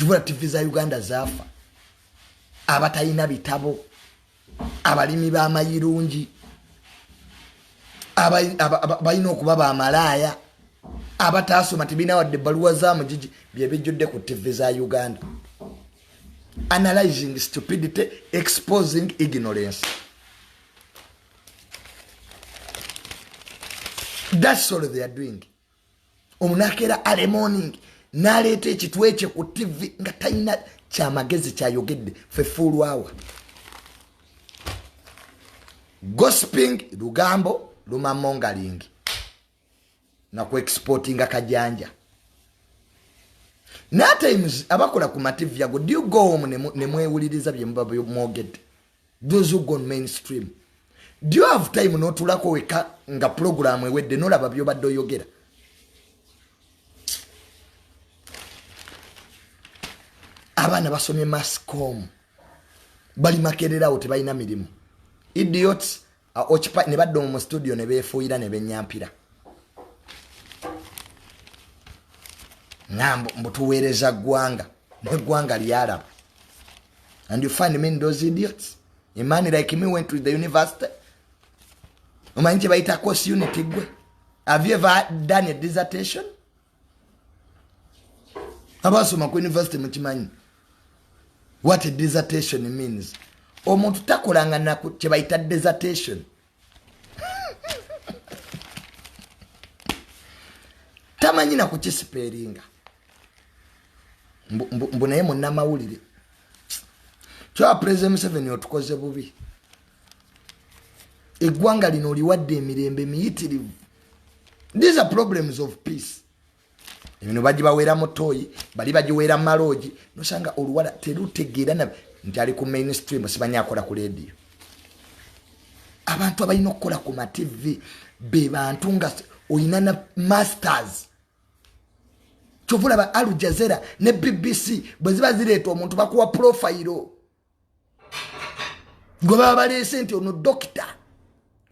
Kivula TV za Uganda zaafa. Abatalina bitabo, abalimi b'amayirungi, balina okuba bamalaaya, abataasoma tebirina wadde ebbaluwa za mugigi, bye bijjudde ku TV za Uganda. Analyzing stupidity, exposing ignorance. That's all they are doing. Omunakera early morning n'aleeta ekitwe kye ku TV nga talina kyamagezi kyayogedde. Ffe fuulwawa gossiping, lugambo, lumamongaling na ku exportinga kajanja. Na times abakola ku ma TV ago, do you go home ne mwewuliriza bye muba mwogedde? Those who go on mainstream, do you have time n'otuulako weka nga program ewedde n'olaba by'obadde oyogera? Abaana basomye masscom, bali makererawo, tebalina mirimu. Idiots okipa ne badda mu studio ne beefuuyira ne benyampira nga mbu tuweereza ggwanga, neggwanga lyalaba. And you find me in those idiots. A man like me went to the university. Omanyi kye bayita course unit gwe? Have you ever done a dissertation? Abasoma ku university mukimanyi what a dissertation means. Omuntu takolanga naku kye bayita dissertation, tamanyi nakukisiperinga. Mbu naye munnamawulire. Kyoba President Museveni otukoze bubi. Eggwanga lino oliwadde emirembe miyitirivu. These are problems of peace. Ebino bagibawera mu toyi, bali bagiwera mu maloogi, nosanga oluwala terutegeera na nti ali ku mainstream, simanyi akola ku radio. Abantu abalina okukola ku ma TV be bantu nga olina na masters. Kyova olaba Al Jazeera ne BBC bwe ziba zireeta omuntu, bakuwa profile gwe baba baleese nti ono doctor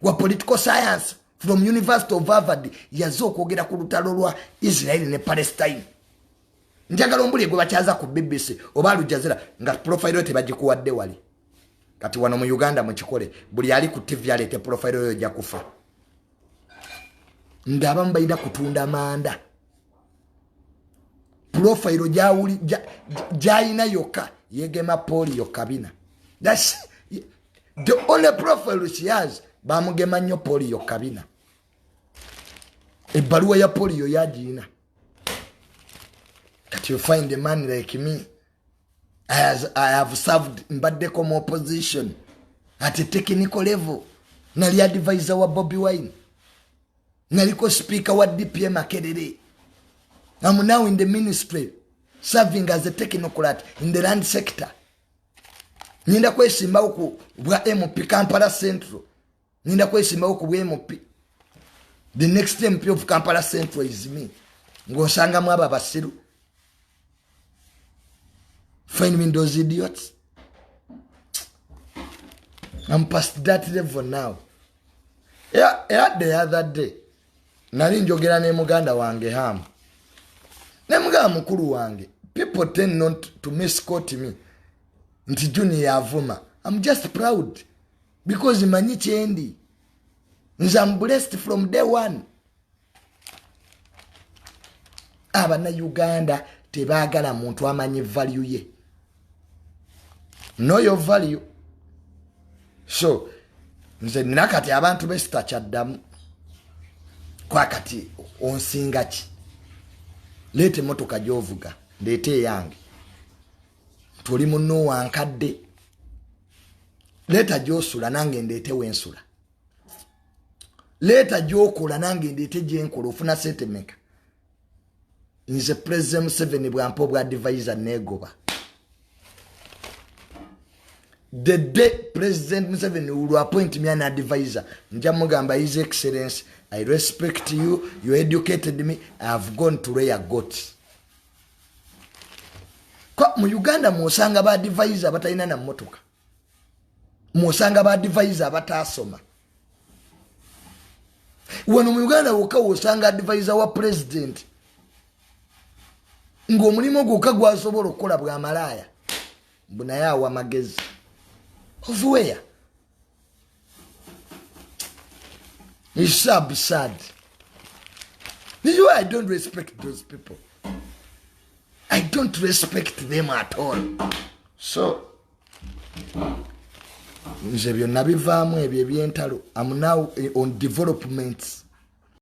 wa political science from University of Harvard, yaze okwogera ku lutalo lwa Israel ne Palestine. Njagala ombuli gwe bakyaza ku BBC oba Al Jazeera nga profile yo tebagikuwadde wali. Kati wano mu Uganda mukikole, buli ali ku TV aleete profile yo, ojja kufa. Ng'abamu balina kutunda manda. Profile gyalina yokka yegema polio kabina. That's the only profile she has. Bamugema nnyo polio kabina, ebbaluwa ya polio yagiina. Kati you find a man like me. I have served, mbaddeko mu opposition at a technical level. Nali advisor wa Bobi Wine, naliko speaker wa DPM Makerere. I'm now in the ministry serving as a technocrat in the land sector. Nyinda kwesimbawo ku bwa MP Kampala Central. Nyinda kwesimbawo ku bwa MP. The next MP of Kampala Central is me. Ng'osangamu abo abasiru. Find me those idiots. I'm past that level now. Yeah, the other day nali njogera ne muganda wange Hamu, ne muganda mukulu wange, people tend not to misquote me nti Junior avuma. I'm just proud because manyi kyendi. Nze I'm blessed from day one. Abannayuganda tebaagala muntu amanyi value ye. Know your value. So nze nina kati abantu besitakyaddamu kwakati onsinga ki? Leeta emotoka gyovuga, ndeeta eyange. Toli muno wankadde, leeta gyosula nange ndeete wensula. Leeta gyokola nange ndeete gyenkola. Ofuna sente meka? Nze President Museveni bwampa obwa advisor, negoba. The day President Museveni will appoint me an advisor, nja mugamba, "His Excellence, I respect you, you educated me, I have gone to rear goats." Kwa mu Uganda mwosanga ba advisor abatalina na mmotoka, mwosanga ba advisor abatasoma. Wano mu Uganda wokka wosanga advisor wa president. Ng'omulimu gwokka gwasobola okukola bwamalaaya, mbu naye awa magezi. Of where? It's so absurd. This is why I don't respect those people. I don't respect them at all. So nze byonna bivaamu ebyo ebyentalo. Am now on developments.